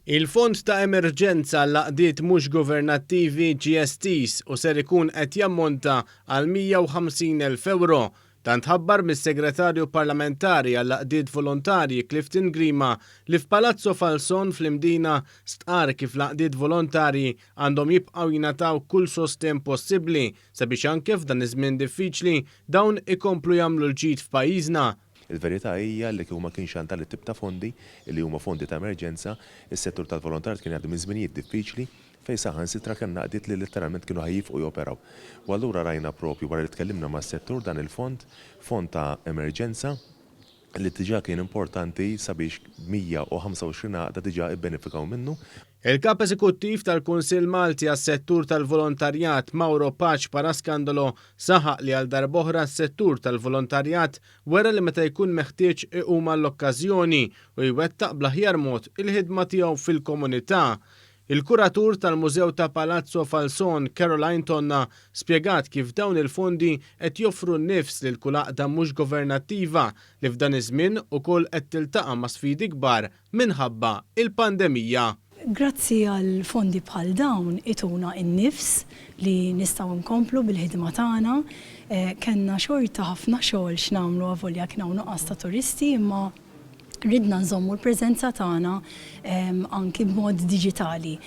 Il-Fond ta' Emerġenza għall-Għaqdiet Mhux Governattivi ġie estiż u ser ikun qed jammonta għal 150,000 ewro. Dan tħabbar mis-Segretarju Parlamentari għall-Għaqdiet Volontarji Clifton Grima li f'Palazzo Falson fl-Imdina stqarr kif l-għaqdiet volontarji għandhom jibqgħu jingħataw kull sostenn possibbli sabiex anke f'dan iż-żmien diffiċli dawn ikomplu jagħmlu l-ġid f'pajjiżna. Il-verità hija li kieku ma kienx għal dan it-tip ta' fondi, li huma fondi ta' emerġenza, is-settur tal-volontarjat kien jgħaddi minn żminijiet diffiċli fejn saħansitra kellna għaqdiet li letteralment kienu ħa jieqfu joperaw. U allura rajna propju wara li tkellimna mas-settur dan il-fond, fond ta' emerġenza li diġà kien importanti sabiex 125 għaqda diġà ibbenefikaw minnu. Il-Kap Eżekuttiv tal-Kunsill Malti għas-Settur tal-Volontarjat Mauro Pace Parascandolo saħaq li għal darb'oħra s-settur tal-volontarjat wera li meta jkun meħtieġ iqum għall-okkażjoni u jwettaq bl-aħjar mod il-ħidma tiegħu fil-komunità. Il-kuratur tal-Mużew ta' Palazzo Falson Caroline Tonna spjegat kif dawn il-fondi qed joffru n-nifs lil kull għaqda mhux governattiva li f'dan iż-żmien ukoll qed tiltaqa' ma' sfidi kbar minħabba il-pandemija. Grazzi għal fondi bħal dawn ituna n-nifs li nistgħu nkomplu bil-ħidma tagħna. Kellna xorta ħafna xogħol x'nagħmlu avolja kien hawn nuqqas ta' turisti imma ridna nżommu l-preżenza tagħna anki b'mod diġitali.